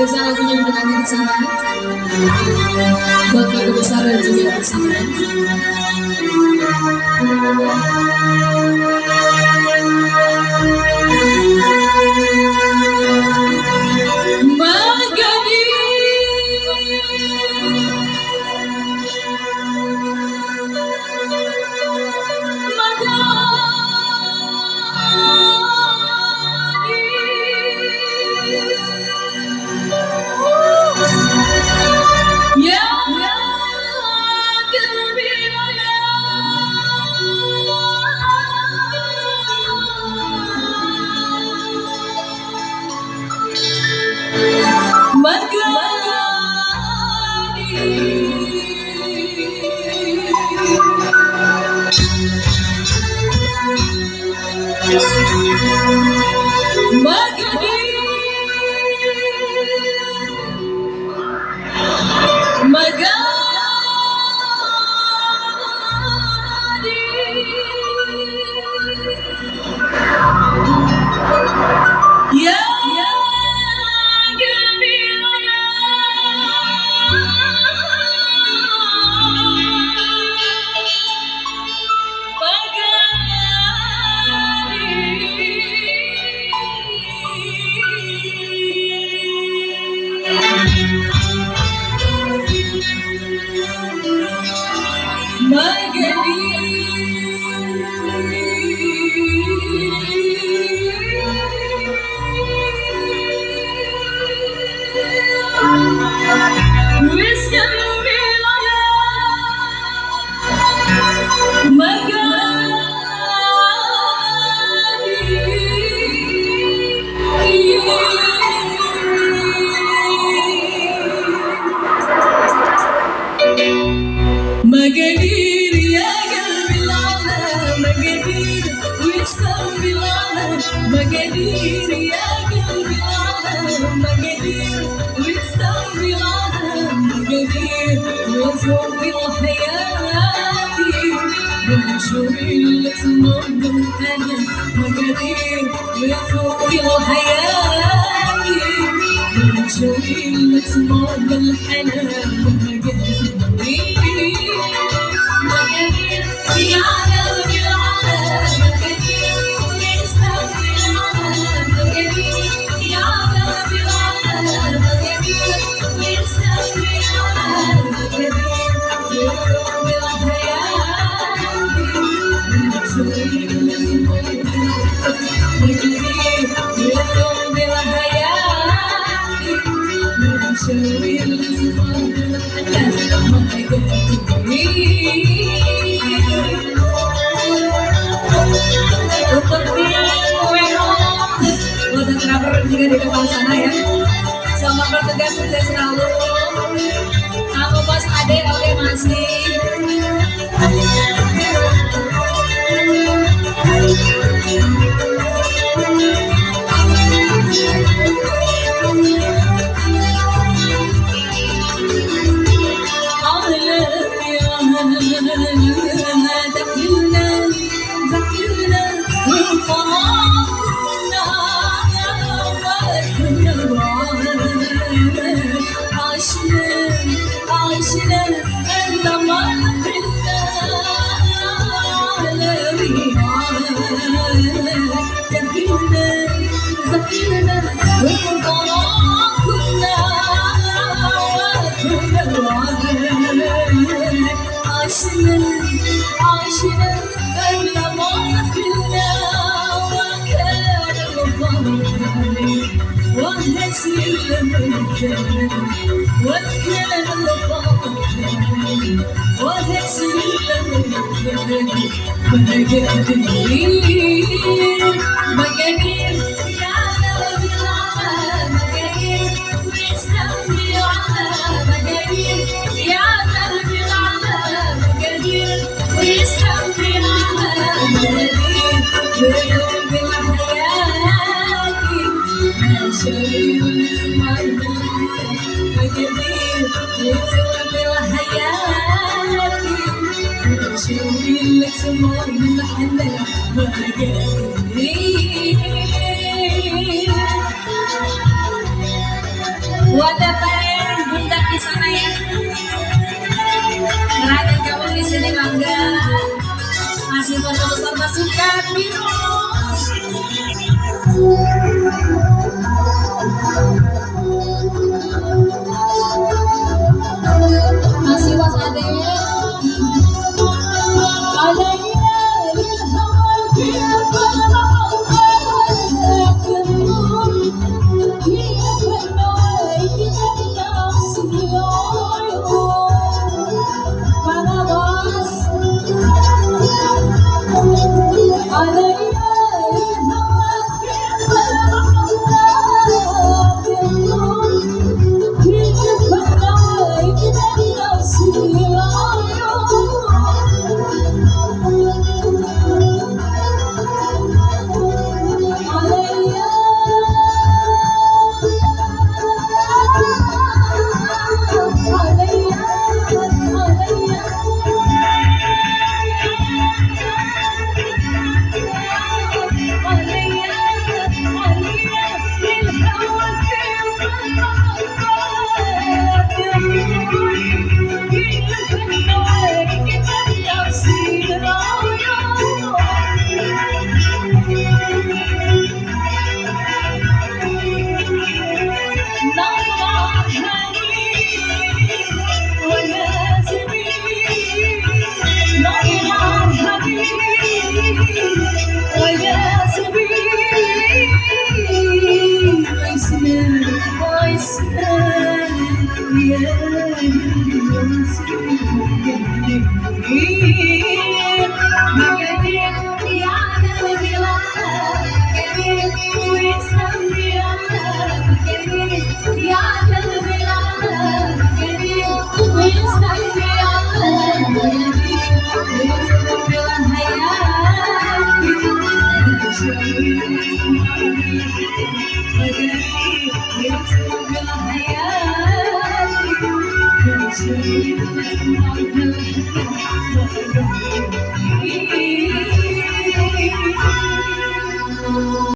Spesial lagunya untuk kami di sana. Buat keluarga besar dan juga bersama. مقادير يا قلبي العلا، مقادير ويسمي العلا، مقادير يا قلبي العلا، مقادير ويسمي العلا، مقادير وظروفي وحياتي بشوي اللي تمر انا، مقادير وظروفي وحياتي بشوي اللي تمر الحنان. مقادير يا قلبي العلا، مقادير ويسمي العلا، مقادير يا قلبي العلا، مقادير ويسمي العلا، مقادير وظروفي وحياتي بشوي اللي تمر، مقادير وظروفي وحياتي بشوي اللي تمر الحنان. Untuk tim WO, fotografer juga di depan sana ya. Selamat bertugas, sukses selalu. Aku Bos Ade, oke masih. دخلنا وفرحنا وكنا عشنا عشنا ألا ما دخلنا دخلنا دخلنا وفرحنا وكنا عشنا عشنا ألا ما دخلنا وكان الفرح وهزي المكان وكان الفرح وهزي المكان. مقادير مقادير يا قلبي العلا، مقادير ويسمي العلا، مقادير يا قلبي العلا، مقادير ويسمي العلا، مقادير ويوم حياتي شايل اسمع مقادير ويسمي حياتي شايل اسمع الحنان. مقادير Buat teteh bunda di sana ya. Terakhir kamu di sini mangga. Masih bersama pasukan biru. Masih Mas Ade.